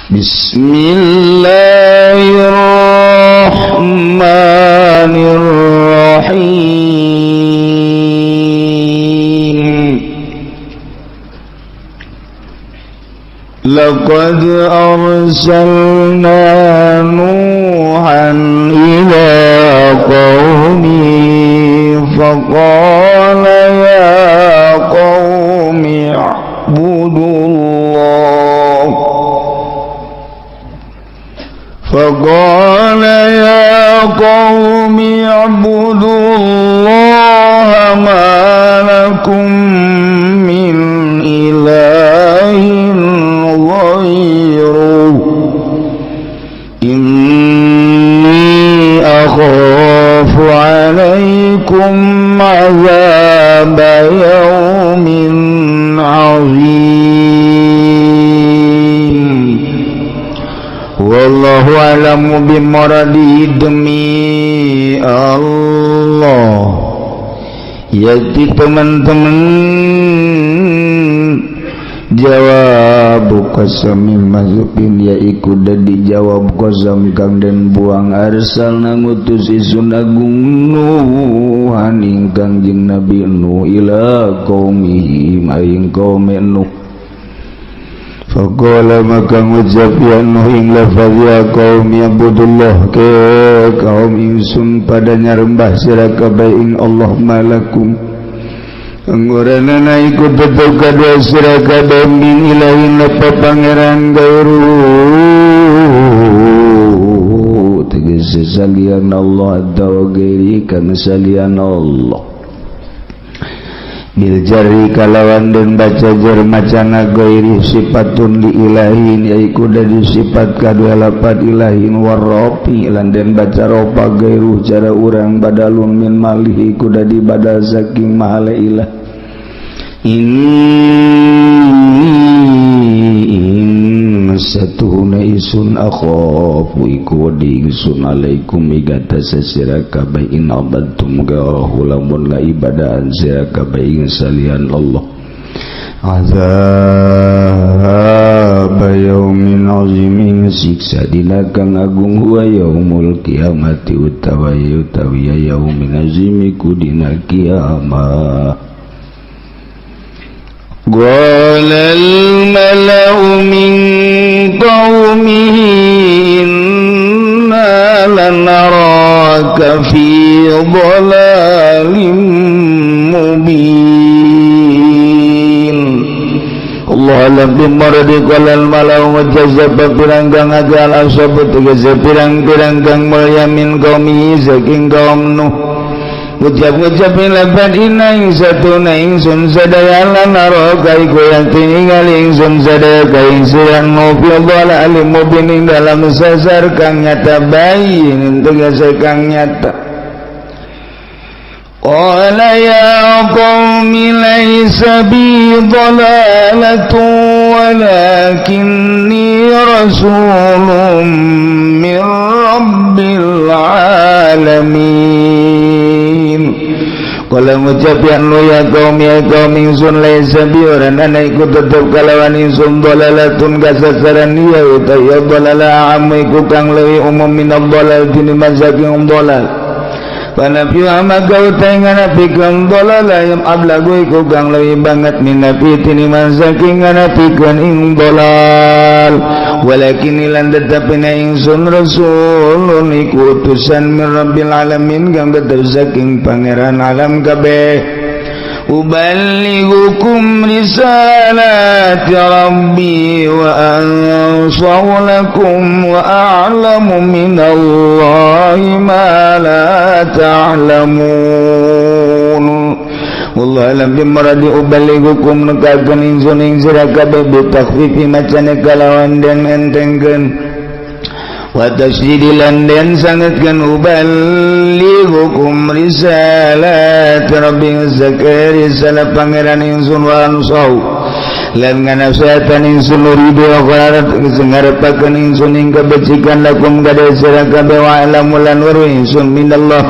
Bismillahirrahmanirrahim. Laqad arsalna Nuhan ila qaumihi faqala ya qaumi i'budullah. فقال يا قوم اعبدوا الله ما لكم من إله غيره إني أخاف عليكم عذاب يوم عظيم. Wallahu a'lamu bimuradihi, demi Allah yakti teman-teman jawab qasami mazupin ya iku dadi jawab qasam kang den buang arsalna ngutus isun agung Nuhan ingkang jeung Nabi Nuh ila qaumihi maring kaum Nuh. Faqala maka ngucap ya Nuh ing lafaz ya qaum yabudullah ke kaum ingsun pada nyarembah sira kabeh ing Allah malakum anggoranana iku tetep kadua sira kabeh min ilahin lepa pangeran gairu tegese salian Allah atawa gairi kang salian Allah bil jarri kalawan den baca jar macana gairi sifatun li ilahin yaiku dadi sifat kadua lapat ilahin warrofi lan den baca ropa gairu cara urang badalun min malih iku dadi badal saking mahale ilah in satuhuna isun akhafu iku wedi ingsun alaikum igatasa sira kabeh in abadtum gairahu lamun ngaibadahan sira kabeh ing salian Allah azab yaumin azimin siksa dina kang agung huwa yaumul kiamati utawa utawi yaumin azim iku dina kiamat. قال الملأ من قومه إنا لنراك في ضلال مبين. Allah alam bimurdi qala al-mala'u wajazaba piranggang ajal ashabu tegese pirang-pirang kang mulya min qaumihi saking kaum Nuh. Ngucap-ngucap lebat ina ing satuna ingsun sadaya lan naraka iku yang tingali ingsun sadaya ka ing sirang fi dhalalin mubin ing dalam sasar kang nyata bayin tegese kang nyata. Qala ya qaumi laisa bi dhalalatun walakinni rasulun min rabbil alamin. Kala ngucap ya nu ya qaum ingsun laisa bi ora ana iku tetep kalawan ingsun dhalalatun kasasaran ya utawa dhalala am iku kang leuwih umum minad dhalal tinimbang saking dhalal. Panapi maka utai nganapikeun dhalala yang ablagu iku kang leuwih banget minapi tinimbang saking nganapikeun ing dhalal. Walakin lan tetepina ingsun rasulun iku utusan min rabbil alamin kang tetep saking pangeran alam kabeh. Uballighukum risalati rabbi wa ansahu lakum wa a'lamu minallahi ma la ta'lamun. Wallahu alam bimuradi uballighukum nekakeun ingsun ing sira kabeh bi takhfifi macane kalawan den entengkeun wa tasydidi lan den sangetkeun uballighukum risalat rabbi zakari risalah pangeran ingsun wa ansau lan nganasihatan ingsun uridu akhirat ngarepakeun ingsun ing kabecikan lakum kada sira kabeh wa alamu lan weruh ingsun minallah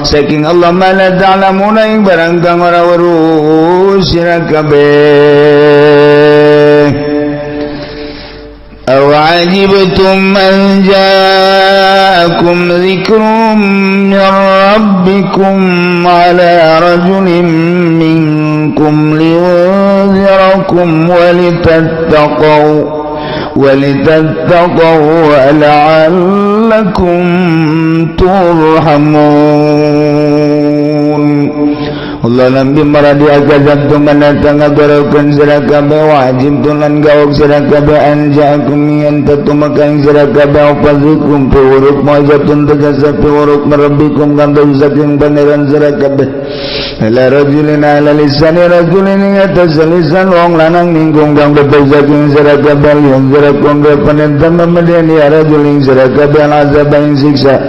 saking Allah ma la ta'lamuna ing barang kang ora weruh sira kabeh. أو عجبتم أن جاءكم ذكر من ربكم على رجل منكم لينذركم ولتتقوا ولعلكم ترحمون. Allah lambi maradi akadzabtum manata ngagorokeun sira kabeh wa ajibtum lan gawok sira kabeh an ja'akum yen tetumeka ing sira kabeh apa zikrun piwuruk mau'izatun tegese piwuruk min rabbikum kang saking pangeran sira kabeh ala rajulin ala lisani rajulin ing atas lisan wong lanang minkum kang betul saking sira kabeh liyundzirakum panenta mamedeni ya rajulin sira kabeh azab ing siksa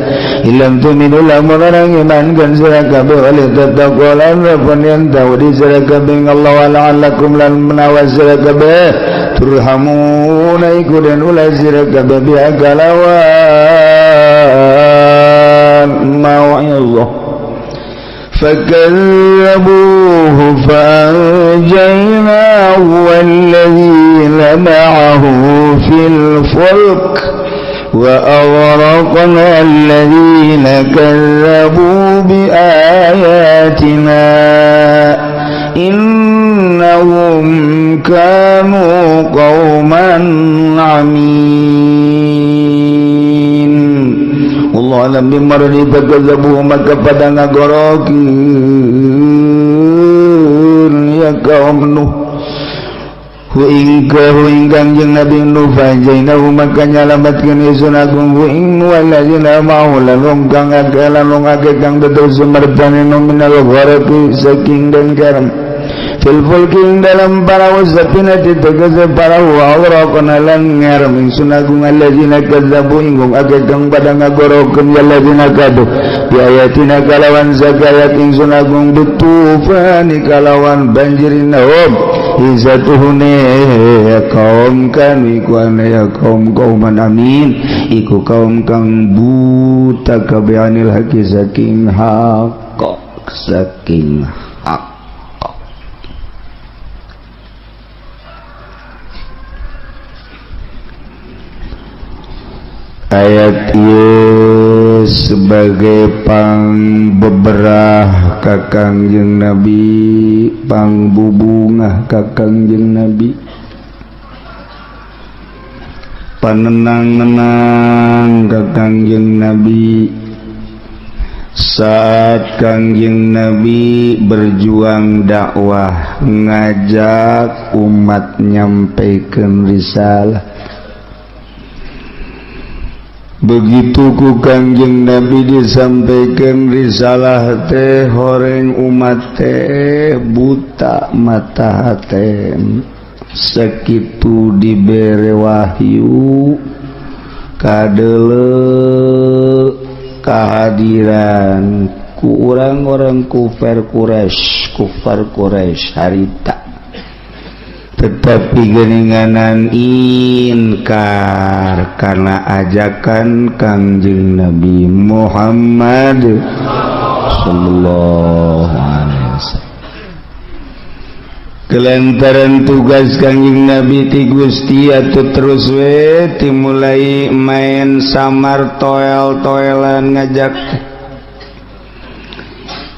illam tu'minu lamun ora iman kan sira kabeh wa litattaqu lan yen tau di sira kabeh Allah wa la'allakum lan menawa sira kabeh turhamuna iku den ulah sira kabeh bi kalawan mau'izah. فكذبوه فأنجيناه والذين معه في الفلك وأغرقنا الذين كذبوا بآياتنا إنهم كانوا قوما عمين. Allah alam bimarni fakazabu maka pada ngagorokin ya kaum Nuh hu ing Kangjeng Nabi Nuh fanjainahu maka nyalamatkeun ingsun agung hu ing walladzina ma'ahu lan wong kang akeh lan wong akeh kang betul sumertane minal gharaqi saking den karam fil fulki ing dalam parahu safinati tegese parahu aghraqna lan ngaram ingsun agung alladzina kazzabu ing wong akeh kang pada ngagorokeun ya alladzina kadu bi ayatina kalawan zakayat ingsun agung bitufani kalawan banjirin hum izatuhune ya kaum kami kuana ya kaum kauman amin iku kaum kang buta kabeh anil haqi saking hak saking hak. Ayat ieu sebagai pangbeberah ka Kangjeng Nabi, pangbubungah ka Kangjeng Nabi, panenang-nenang ka Kangjeng Nabi saat Kangjeng Nabi berjuang dakwah ngajak umat nyampaikan risalah. Begitu ku Kangjeng Nabi disampaikan risalah teh horeng umat teh buta mata hate sakitu dibere wahyu kadele kehadiran ku orang-orang kufar Quraisy harita tetapi geninganan inkar karena ajakan Kangjeng Nabi Muhammad sallallahu alaihi wasallam. Kelantaran tugas Kangjeng Nabi ti Gusti atuh terus we dimulai main samar toel-toelan ngajak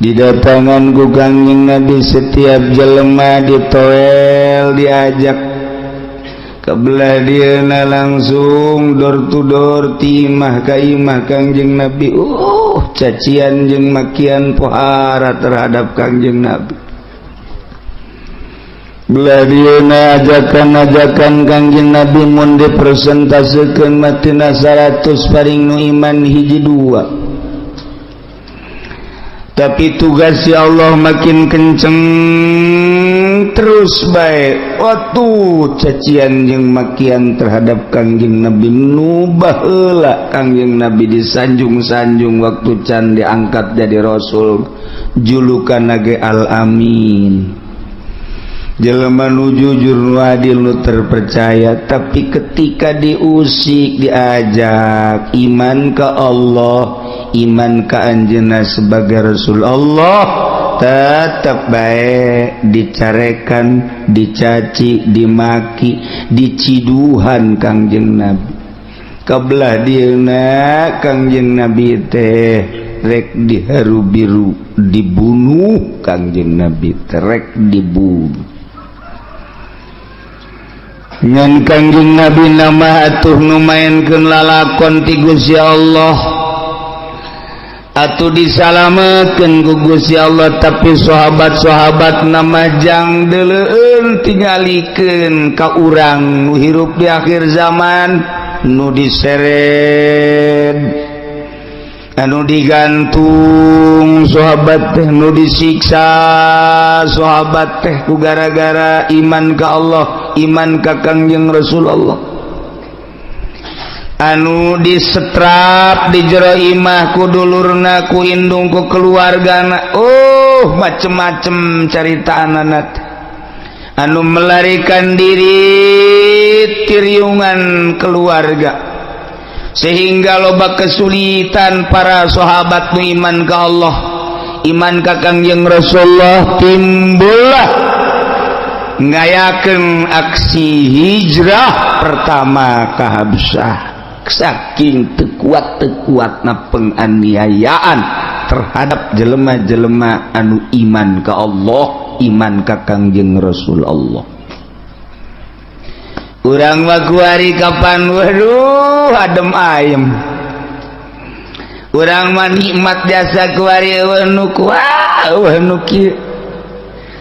didatangan ku Kangjeng Nabi setiap jelema ditoel diajak kebelah dieuna langsung door to door timah ka imah Kangjeng Nabi. Cacian jeung makian pohara terhadap Kangjeng Nabi. Belah dieuna ajakan-ajakan Kangjeng Nabi mun dipresentasekeun matina 100 paring nu iman hiji dua. Tapi tugas si Allah makin kenceng terus baik waktu cacian jeung makian terhadap Kangjeng Nabi nu baheula Kangjeng Nabi disanjung-sanjung waktu can diangkat jadi rasul julukan ge Al-Amin jelema nu jujur nu adil nu terpercaya. Tapi ketika diusik diajak iman ke Allah, iman ke anjeunna sebagai Rasul Allah, Tetap baik dicarekan, dicaci, dimaki, diciduhan Kangjeng Nabi. Kebelah dieuna Kangjeng Nabi teh rek diharu biru, dibunuh. Kangjeng Nabi teh rek dibunuh. Ngan Kangjeng Nabi nama atuh nu maenkeun lalakon ti Gusti Allah, atuh disalametkeun ku Gusti Allah. Tapi sahabat-sahabat nama jang deuleueun, tingalikeun ka urang nu hirup di akhir zaman, nu diseret, anu digantung sahabat teh, nu disiksa sahabat teh ku gara-gara iman ka Allah, iman ka Kangjeng Rasulullah, anu disetrap di jero imah ku dulurna, ku indung, ku keluargana. Oh, macem-macem carita anak anu melarikan diri tiriungan keluarga, sehingga loba kesulitan para sahabat nu iman ke Allah, iman ka Kangjeng Rasulullah. Timbullah ngayakeun aksi hijrah pertama ke Habsyah, saking teu kuat teu kuatna penganiayaan terhadap jelema-jelema anu iman ke Allah, iman ka Kangjeng Rasul Allah. Urang mah kuari kapan, waduh, adem ayem. Urang mah nikmat jasa kuari, euweuh nu kuah, euweuh nu kieu,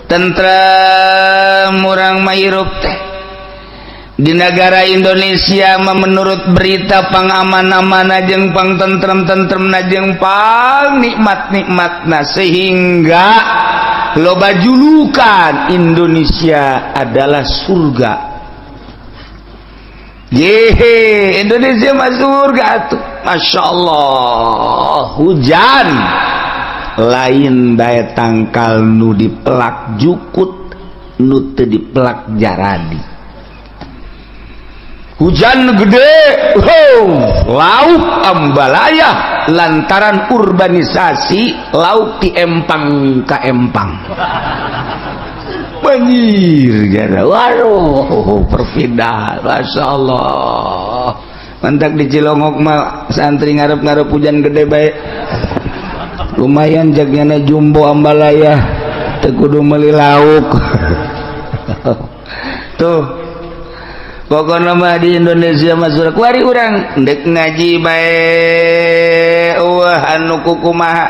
tentrem urang mah hirup teh di negara Indonesia mah. Menurut berita pang aman-aman jeung pang tentrem-tentrem jeung pang nikmat-nikmatna, sehingga loba julukan Indonesia adalah surga. Yehe, Indonesia mah surga tuh. Masya Allah, hujan lain bae tangkal nu dipelak jukut, nu teu dipelak jaradi. Hujan gede, oh, lauk ambalaya lantaran urbanisasi, lauk di empang ka empang banjir gara. Waduh, perpindahan, Masya Allah. Mantak di Cilongok mah santri ngarep-ngarep hujan gede baik, lumayan jagnya jumbo ambalaya, teu kudu meuli lauk tuh. Pokoknya mah di Indonesia mah surga. Kuari urang ndek ngaji bae euweuh anu kukumaha,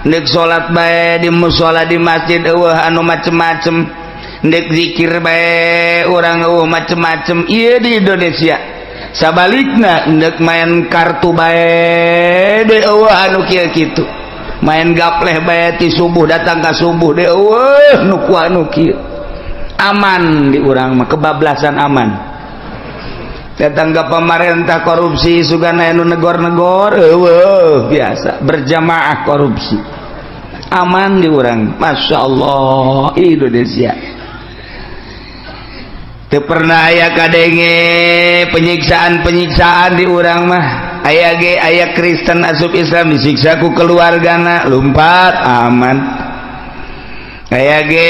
ndek salat bae di musola, di masjid euweuh anu macem-macem, ndek zikir bae urang euweuh macem-macem. Ieu di Indonesia. Sabalikna ndek main kartu bae de euweuh anu kieu kitu, main gapleh bae ti subuh datang ka subuh de euweuh nu ku anu kieu. Aman di urang mah, kebablasan aman. Datang ke pemerintah korupsi sugana anu negor-negor euweuh, biasa berjamaah korupsi. Aman di urang, Masya Allah. Indonesia teu pernah aya kadenge penyiksaan-penyiksaan di urang mah. Aya ge aya Kristen asup Islam disiksa ku keluargana, lumpat, aman. Aya ge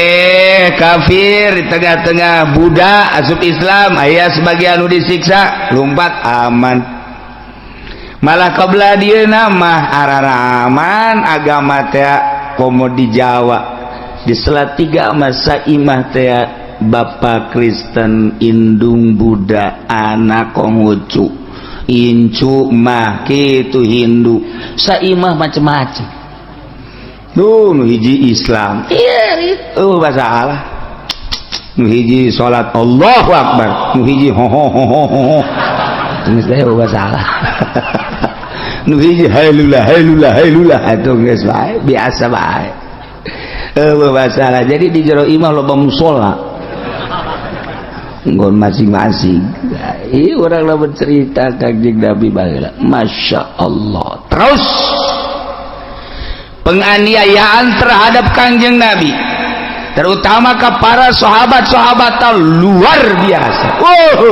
kafir di tengah-tengah Buddha asup Islam, aya sebagian anu disiksa, lumpat, aman. Malah kebelah dia nama araraman agama teh, komo di Jawa, di Salatiga masa imah teh Bapak Kristen, indung Buddha, anak Konghucu, incu mah kitu Hindu, saimah macem-macem. Duh, nu hiji Islam iya itu masalah, nu hiji salat Allahu Akbar, nu hiji ho ho ho ho ho, geus teh masalah, nu hiji hailullah hailullah hailullah, atuh geus bae, biasa bae, euweuh masalah. Jadi di jero imah loba musola nggon masing-masing. Iya, orang lah bercerita Kangjeng Nabi baheula, Masya Allah. Terus penganiayaan terhadap Kangjeng Nabi, terutama ke para sahabat-sahabat, luar biasa. Wow,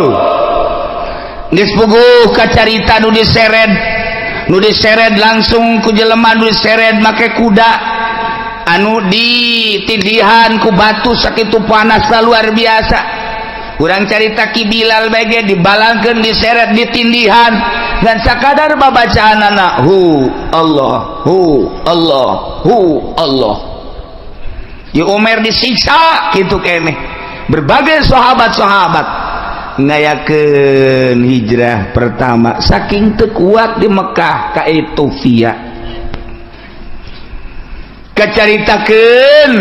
geus puguh kacarita nu diseret, nu diseret langsung ku jelema, nu diseret make kuda. Anu ditindihan ku batu sakitu panas luar biasa. Kurang carita Ki Bilal bege dibalangkeun, diseret, ditindihan dan sakadar babacaan anak hu Allah, hu Allah, hu Allah. Ya Umar disiksa gitu keneh. Berbagai sahabat-sahabat ngayakeun hijrah pertama saking teu kuat di Mekah ka Ethiopia. Kacaritakeun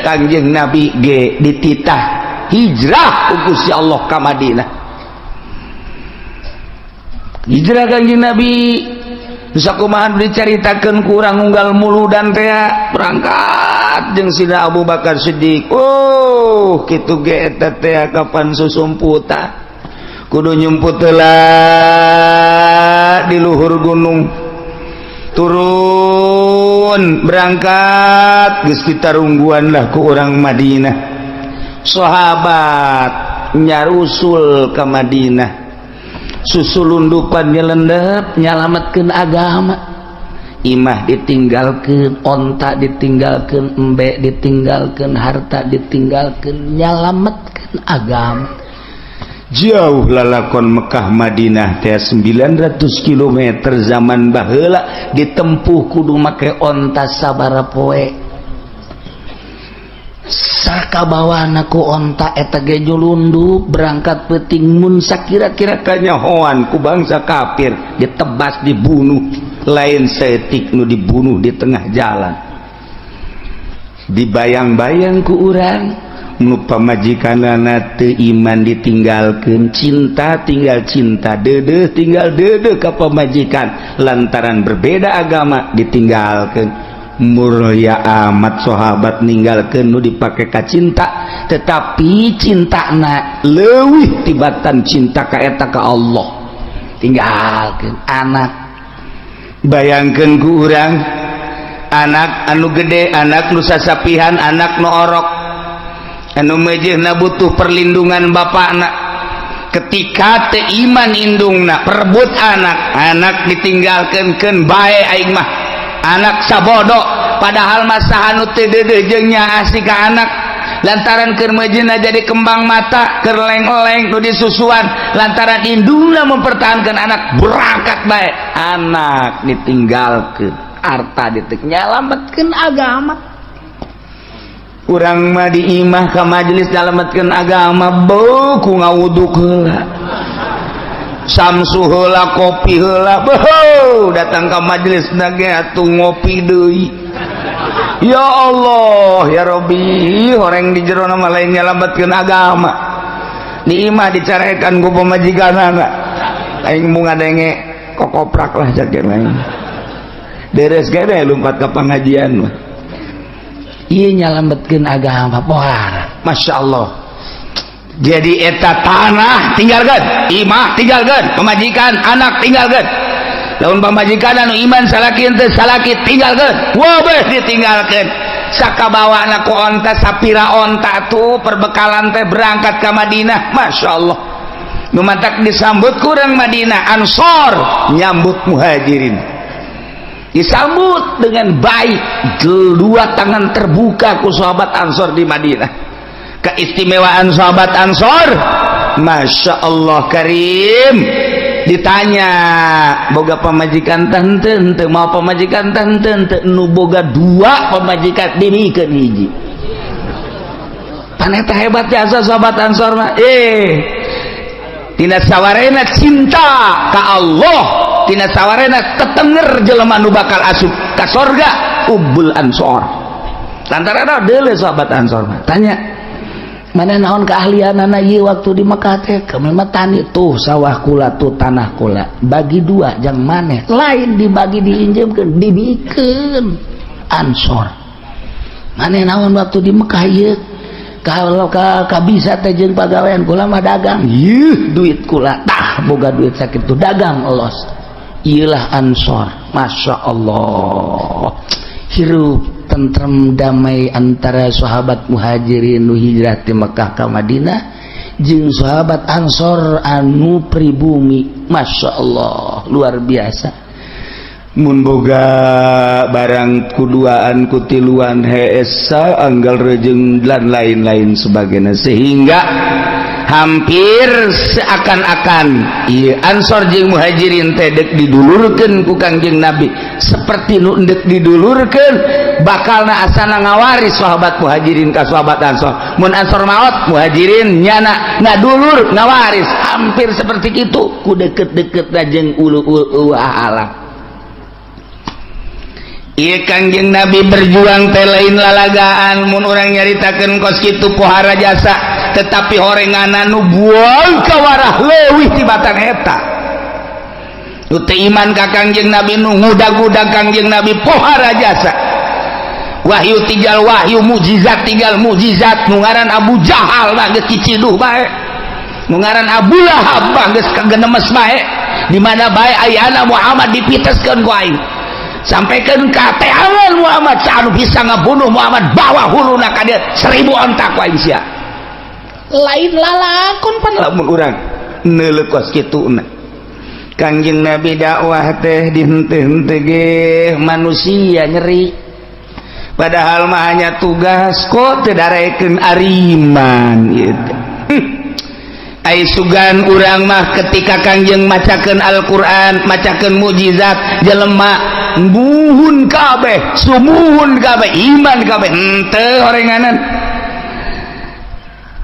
Kangjeng Nabi ge dititah hijrah ku Gusti Allah ka Madinah. Hijrah Kangjeng Nabi sakumaha dicaritakeun kurang unggal muludan teh berangkat jeung Sina Abu Bakar Siddiq. Oh, kitu ge eta teh kapan susumputan kudu nyumput heula di luhur gunung, turun berangkat, geus ditarungguan lah ku orang Madinah. Sahabat nyarusul ke Madinah, susulundupan, nyelendep, nyalametkeun agama. Imah ditinggalkan, onta ditinggalkan, embe ditinggalkan, harta ditinggalkan, nyalametkeun agama. Jauh lalakon Mekah Madinah teh 900 km. Zaman baheula ditempuh kudu make onta sabara poe. Sakabawana ku onta eta ge nyulundup berangkat peuting. Mun sakira-kira kanyahoan ku bangsa kafir, ditebas, dibunuh. Lain saeutik nu dibunuh di tengah jalan. Dibayang-bayang ku urang nu pamajikanana teu iman ditinggalkeun, cinta tinggal cinta, deudeuh tinggal deudeuh ka pamajikan, lantaran berbeda agama ditinggalkeun. Mulia amat sahabat ninggalkeun nu dipake ka cinta, tetapi cintana leuwih tibatan cinta ka eta ka Allah. Tinggalkeun anak. Bayangkeun ku urang anak anu gede, anak nu sasapihan, anak nu orok, anu mejehna butuh perlindungan bapakna. Ketika teu iman indungna, perebut anak. Anak ditinggalkeun, keun bae aing mah, anak sabodo. Padahal masa anu teu deudeuh jeung nyaah ka anak, lantaran keur meujeuhna jadi kembang mata, keur leng-leng nu disusuan, lantaran indungna mempertahankan anak, berangkat bae. Anak ditinggalkeun, harta ditek, nyalametkeun agama. Urang mah di imah ka majelis nyalametkeun agama, beuh, ngawuduk heula, samsu heula, kopi heula, beuh, datang ka majelis ge atuh ngopi deui. Ya Allah ya Robbi, horeng di jero mah lain nyalametkeun agama. Di imah dicarekan ku pamajikanana, aing mau ngadenge kokoprak lah cak aing, beres ge lumpat ke pengajian mah. Ieu nyalametkeun agama pohara. Masya Allah. Jadi eta tanah tinggalkan, imah tinggalkan, pemajikan, anak tinggalkan. Lamun pamajikan anu iman salaki, henteu salaki tinggalkan, wabeh ditinggalkan. Sakabawana ku onta, sapira onta tuh perbekalan teh, berangkat ke Madinah. Masya Allah, nu matak disambut kurang Madinah, Ansor nyambut Muhajirin, disambut dengan baik, dua tangan terbuka ku sahabat Ansor di Madinah. Keistimewaan sahabat Ansor, Masya Allah Karim. Ditanya, boga pamajikan tante henteu? Mau pamajikan tante henteu? Nu boga dua pamajikan dibikeun hiji. Paneta hebat jasa sahabat Ansor mah. Tina sawarena cinta ka Allah, tina sawarena tetenger jelema nu bakal asup ka sorga ubul Ansor, lantaran deule sahabat Ansor mah. Tanya, mana naon keahlian anak ieu waktu di Mekah teh? Kami mah tani. Tuh sawah kula, tuh tanah kula, bagi dua jang maneh. Lain dibagi, diinjemkeun, dibikeun Ansor. Maneh naon waktu di Mekah ieu? Kalau ka bisa teh jeung pagawean? Kula mah dagang. Yeuh, duit kula tah, boga duit sakitu, dagang los. Iyalah Ansor. Masya Allah, hirup tentrem damai antara sahabat Muhajirin nu hijrah di Mekah ke Madinah jeung sahabat Ansor anu pribumi. Masya Allah, luar biasa. Mun boga barang kuduaan, kutiluan, heesa anggal rejeng dan lain-lain sebagainya, sehingga hampir seakan-akan iya Ansor jeung Muhajirin teh dek didulurkeun ku Kangjeng Nabi, seperti nu endek didulurkeun bakalna asana ngawaris sahabat Muhajirin ka sahabat Ansor. Mun Ansor maot, Muhajirin nyana ngadulur ngawaris, hampir seperti itu ku deket-deket jeung ulu ulu alam. Iya, Kangjeng Nabi berjuang teh lain lalagaan. Mun urang nyaritakeun kos kitu pohara jasa, tetapi horenganan nu buang kawarah leuwih tibatan eta. Nu teu iman ka Kangjeng Nabi, nu ngudag-ngudag Kangjeng Nabi pohara jasa. Wahyu tinggal wahyu, mukjizat tinggal mukjizat. Nu ngaran Abu Jahal mah geus ciciduh bae, nu ngaran Abu Lahab mah geus kagenemes bae. Di mana bae ayana Muhammad dipiteskeun ku aing, sampaikan ka teangan Muhammad. Anu bisa ngabunuh Muhammad, bawa huluna ka dia 1000 onta ku aing sia. Lain lalakon pan lamun urang neuleuh kos kituna. Kangjeng Nabi dakwah teh dihenteu-henteu ge manusia nyeri, padahal mah hanya tugas kok teu darekeun ariman ieu teh. Ai sugan urang mah ketika Kangjeng macakeun Al-Qur'an, macakeun mukjizat, jelema muhun kabeh, sumuhun kabeh, iman kabeh. Henteu horenganan.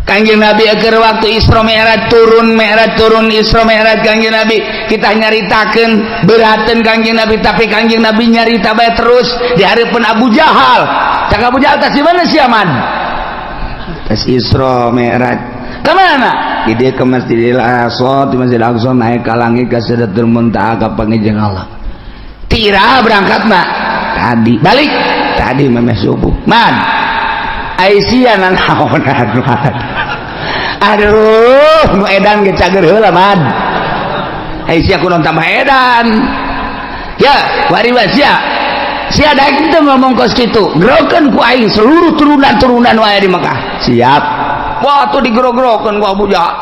Kangjeng Nabi keur waktu Isra Mi'raj turun, Mi'raj turun, Isra Mi'raj Kangjeng Nabi, kita nyaritakeun berateun Kangjeng Nabi, tapi Kangjeng Nabi nyarita bae terus di hareupeun Abu Jahal. Cak Abu Jahal, "Tas di mana sia, Man?" "Tas Isra Mi'raj." "Kemana?" "Di dia ke Masjidil Aqsa, di Masjidil Aqsa naik ke langit ke Sidratul Muntaha ka pangijeng Allah." "Tira berangkat mak?" "Tadi." "Balik?" "Tadi memeh subuh." "Man, Aisyah nanaonan, Man? Aduh, nu edan ge cager heula, Man. Aisyah kunaon tambah edan ya? Wari sia sia daek teu ngomong kos kitu, grokeun ku aing seluruh turunan-turunan wae di Mekah." "Siap." Wah, tuh digrog-grokeun ku Abu Jahal.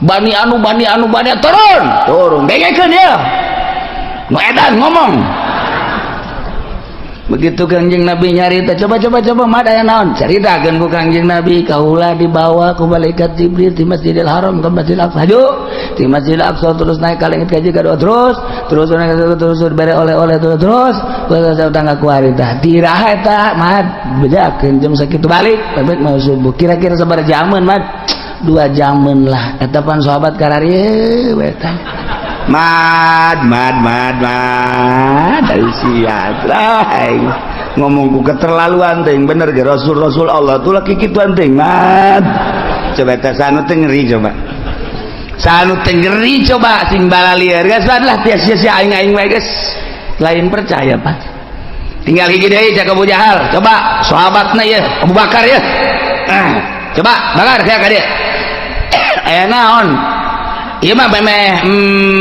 Bani anu, bani anu, bani turun turun, dengekeun ya, nu edan ngomong. Begitu Kangjeng Nabi nyarita, "Coba, coba, coba, mah aya naon?" Caritakeun ku Kangjeng Nabi, "Kaula dibawa ku malaikat Jibril di Masjidil Haram ke Masjidil Aqsa, haju di Masjidil Aqsa, terus naik ka langit kaji kadua, terus terus naik, terus terus bere oleh-oleh, terus terus terus tangga kuari. Tah tiraha eta, Mad?" "Bejakeun jam sakitu, balik balik mau subuh." "Kira-kira sabaraha jaman, Mad?" "2 jaman lah." Eta pan sahabat kararieu eta. "Mad, mad, mad, mad, dari siat ngomongku keterlaluan ting bener ge rasul rasul Allah tuh laki kituan ting, Mad." Coba teh sanu teh ngeri, coba sanu teh ngeri, coba sing balalieur geus lah sia-sia aing aing wae geus lain percaya. Pak, tinggal hiji deui. Cak Abu Jahal, "Coba sahabatna ya, Abu Bakar ya. Ah, coba Bakar saya ka dieu, aya naon ieu mah memeh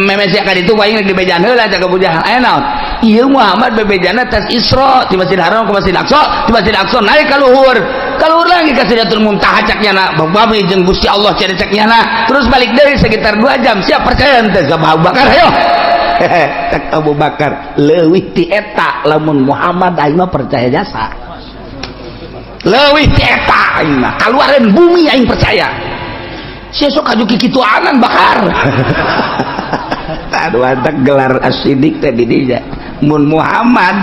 memeh sia ka ditu aing dibejaan heula." Cak Abu Jahal, "Aya naon ieu? Muhammad bebejana tas Isra di Masjidil Haram ke Masjidil Aqsa, di Masjidil Aqsa naik ka luhur, ka luhur lagi ka Sidratul Muntaha, cak nyana babi jeung Gusti Allah cek cek nyana, terus balik deui sekitar 2 jam. Siap percaya henteu?" Abu Bakar, "Ayo." Cak Abu Bakar, "Leuwih ti eta lamun Muhammad aing mah percaya jasa. Leuwih ti eta aing mah kaluareun bumi aing percaya. Sia sok aju kikituanan, Bakar." Aduh, antak gelar as-siddiq teh di dinya. Mun Muhammad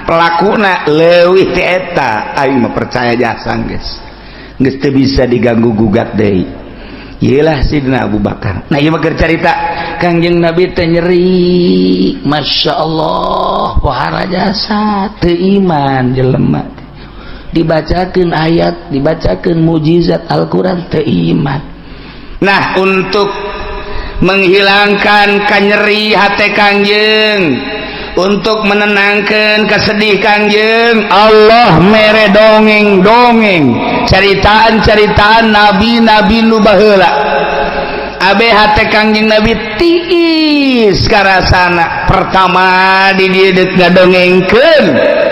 pelakuna leuwih ti eta aing mah percaya jasa geus. Geus teu bisa diganggu gugat deui. Iyalah Sidina Abu Bakar. Nah, ieu mah keur carita Kangjeng Nabi teh nyeri, Masya Allah, pohara jasa teu iman jelema. Dibacakeun ayat, dibacakeun mukjizat Al-Qur'an, teu iman. Nah, untuk menghilangkan kanyeri hati Kangjeng, untuk menenangkan kesedih Kangjeng, Allah mere dongeng-dongeng, ceritaan-ceritaan nabi-nabi nu baheula. Abe hate Kangjeng Nabi tiis karasana. Pertama di dieu deuk ngadongengkeun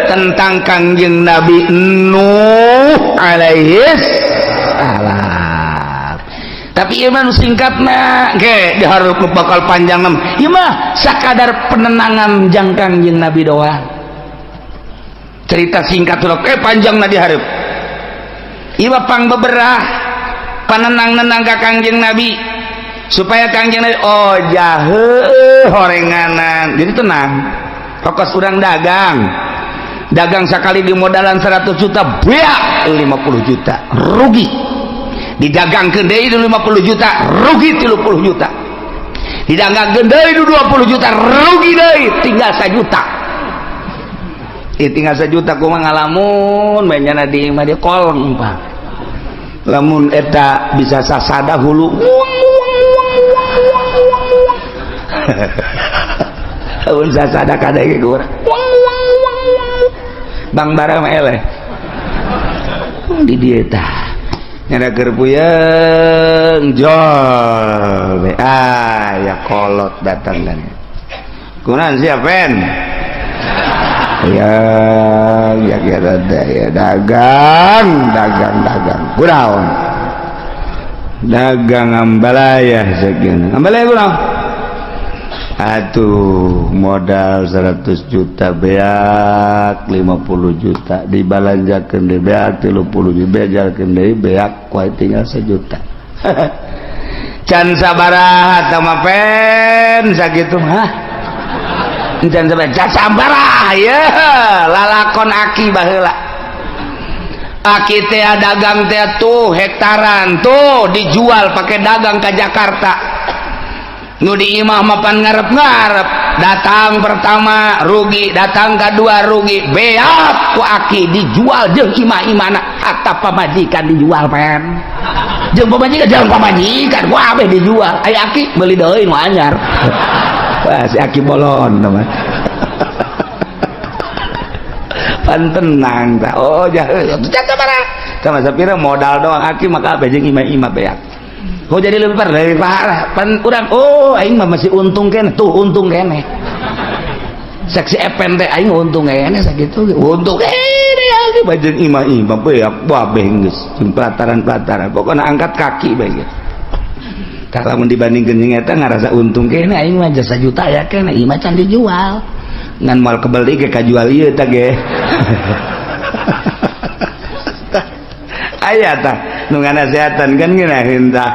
tentang Kangjeng Nabi Nuh alaihi salam. Tapi ieu mah nu singkatna ge dihareup nu bakal panjang mah. Ieu mah sakadar penenangan jang Kangjeng Nabi doang. Cerita singkat tuh panjangna dihareup. Ieu mah pang beberah panenang-nenang ka Kangjeng Nabi supaya Kangjeng Nabi oh jahe horenganan. Jadi tenang. Fokus urang dagang. Dagang sekali di modalan 100 juta beak 50 juta rugi. Didagangkeun deui 50 juta rugi 30 juta. Didagangkeun deui 20 juta rugi deui tinggal 1 juta. Tinggal 1 juta kumaha ngalamun bae nyana di imah dia koleng Pak. Lamun eta bisa sasada hulu. Lamun sasada kadege urang. Bang bara mah eleh. Di dieu tah. Nyana keur puyeng jol be. Ah ya kolot datang dan. Kunaon sia pen? Ya ya ya ya dagang dagang dagang. Kunaon? Dagang ambalaya sekian. Ambalaya kunaon? Atuh modal 100 juta beak 50 juta dibalanjakeun deui beak 30 juta bejalkeun deui beak kuai tinggal 1 juta. Can sabaraha tah mah pen sakitu mah. Can sabaraha can sabaraha ye lalakon aki baheula. Aki teh dagang teh tuh hektaran tuh dijual pakai dagang ke Jakarta. Nu di imah mapan ngarep-ngarep datang pertama rugi, datang kedua rugi, beak ku aki dijual jeung imah-imahna hatta pamajikan dijual pen. Jeung pamajikan ku abeh dijual. Aya aki meuli deui nu anyar. Wah si aki bolon mah. Pan tenang tah. Oh jahe sabaraha. Sama sapira modal doang aki maka abeh jeung imah-imah beak. Oh jadi lebih parah dari parah. Pan urang oh aing mah masih untung kene tuh untung kene. Saksi epen teh aing untung kene sakitu untung kene aki bajeun imah-imah beak babeh geus jeung pelataran-pelataran pokona angkat kaki bae geus. Tah lamun dibandingkeun jeung eta ngarasa untung kene aing mah jasa juta ya kene imah can dijual. Ngan moal kebeli ge kajual ieu tah ge. Aya tah nu nganasehatan kan ngeunaheun tah.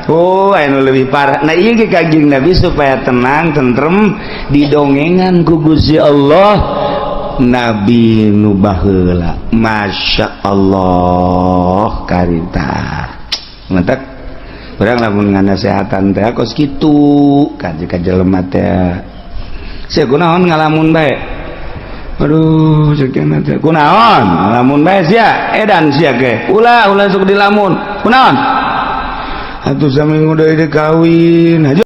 Oh, anu lebih parah. Nah, ieu ge Kangjeng Nabi supaya tenang, tentrem didongengan ku Gusti Allah Nabi nu baheula. Masya Allah karita. Mantak urang lamun nganasehatan teh kos kitu ka jelema teh. Sia kunaon ngalamun bae? Aduh, sekian teh. Kunaon? Ngalamun bae sia, edan sia ge. Ulah ulah sok dilamun. Kunaon? Atuh saminggu deui kawin. Hajo.